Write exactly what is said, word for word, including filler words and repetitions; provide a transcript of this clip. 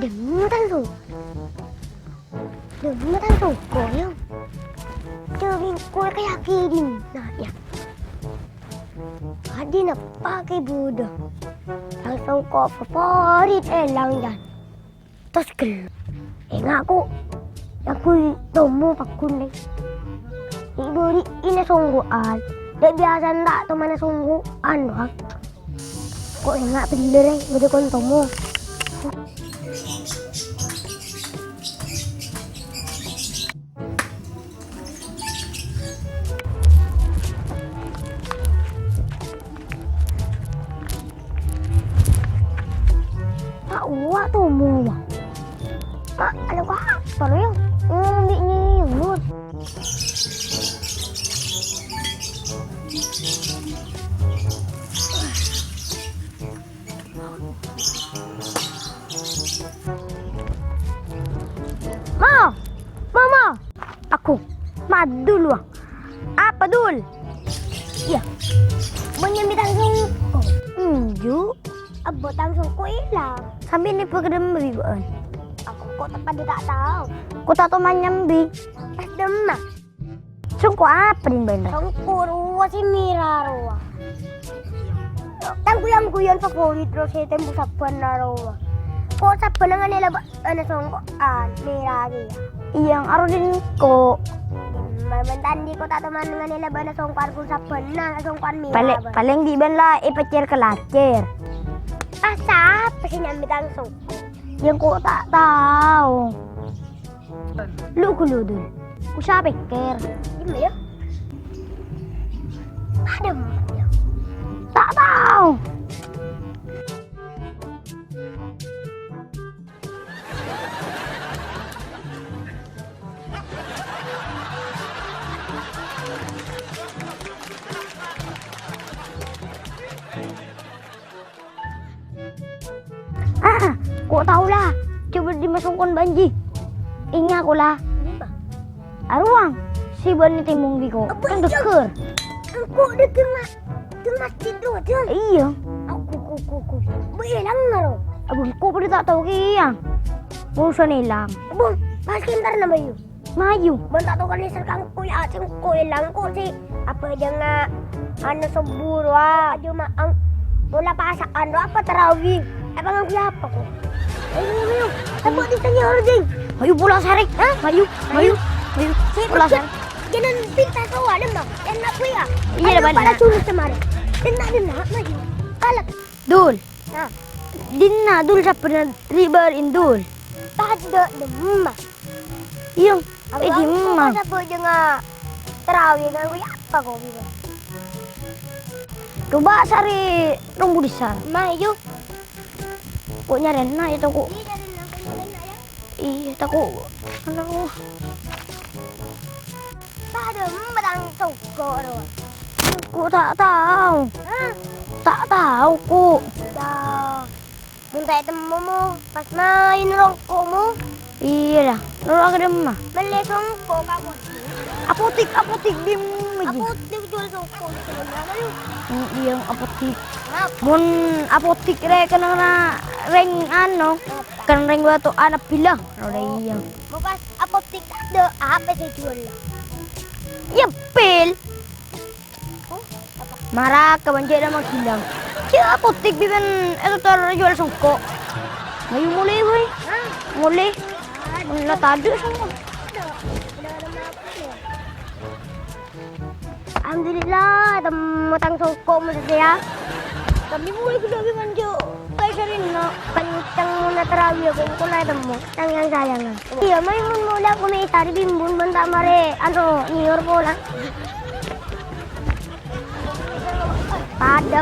Dâmma tang songko'. Dâmma tang songko', yâ. Dâmma songko' kaya kèdinna, yâ. Kadi napa kè budhu. Tang songko' favorit èlang, Jan. Tos ghellu. Enga' ko'. Yâ, ghun tomo pagghun, Lè'. È bâri' ina songko'an. Dâ' biyasana ta' tomana songko'an, Bang. Ko' enga' bhender, eh, bâdâ kontomo. Pa' uwa' tomo, wa. Pa', ada apa, lo, ya? Ngombe nyiur. Ma! Ma, ma! Aku, ma Dul, wa. Apa, Dul? Iyâ. Bân nyambi tang songko'. Enjâ'. Ebbhu tang songko' èlang. Sambi nèbâ ka dâmma bi' bâ'ân? Aku ko' ta' padâ ta' tao. Ko' ta' tao manyambi. Pas dâmma. Songko' apa, Din, bân? Songko' rowa sè mèra rowa. Tang ghuyon-ghuyon favorit ro sè tempo sabbhân rowa. Ko' sabbhân nganè la bâ-, ana songko'an mèra kèya. Iyâ, aro Din ko'. Din, ma-, bân tandhi ko' ta' toman nganè la bâ'na songko'an ghun sabbhân, na songko'an mèra. Palè-, bân. Palèng bi' bân la èpacèr-kalacèr. Pas sapa sè nyambi tang songko'? Iyâ, ko' ta' tao. Lu ghâllu, Dul. Usaha pèkkèr. Dimma, yâ? Padâ, yâ? Ta' tao. Ah, ko' tao la. Coba dimma songko'an bânjhi. Enga' ko' la. Dimma? Arowa, sè bânnè tèmong bi' ko'. Apa kan iyâ? Dâggâr. Engko' dâggâr ma-, dâggâr masjid ro, Jang. Iyâ. Aku, ku, ku, ku. Bâ' èlang aro. Abu, ko' padâ ta' tao kèya. Urusan èlang. Abu, pas kèntar na, Bayu. Mayu. Mon ta' tokar lèster kangkoy, a, sèngko' èlang ko' sè abhâjângnga ana sobbhu rowa, aju ma'ang. Mola pasa'an rowa apa tarawih? Apa ngangguy apa ko'? Ayo, ayo, ayo. Tembok di tengah orang, Jing. Ayo, bola sarè. Hah? Ayo, ayo, ayo. Sè bola sarè. Jangan pinta soal, Mak. Jangan nak kuya. Iya, ayo, pada dulu kemarin. Dennak, dennak, maju. Kalak. Dul. Nah. Dinna, Dul, sabbhân ribâ, Dul. Tadâ' dâmma. Iyâ, è dimma? Pas abhâjângnga tarawih ngangguy apa ko' bibâ? Coba sarè rombu dissa'. Ma, yu. Ko' nyarèna yâ, tako'. Iyâ, nyarèna, ko' nyarèna, yâ. Iyâ, tako'. Aduh. Tadâ' emma tang songko' rowa. Ko' ta' tao. Hah? Ta' tao, ko'. Yâ. Mon ta' ètemmo, mo, pas maèn rongko'mo. Iyâ, la. Noro' ka dâmma. Mellè songko' ka apotik. Apotik, apotik dimma, Ji? Apotik jual songko' di sini, ayo. Hmm, iyâ, apotik. Mon apotik rè kennengnganna rèng ano, kan rèng bâto ana bilang. Noro' iyâ. Mo pas apotik tadâ', apa sè jual? Iyâ, pil. Mara ka bânjâ' dâ' maghilang. Cè' apotik bi' bân ètotor jual songko'. Mayu molè, wèy. Molè. La tadâ' songko'. Alhamdulillah, ètemmo tang songko' maksudnya ya. Tapi molè ghellâ' bi' bânjâ'. Kaisarina, kenceng mona tarawih aku, engko' la ètemmo, tang yang sayangan. Iyâ, mayu mon molè aku mè' èsarè bimbun bân ta' marè, ano, nyiur pola. Padâ.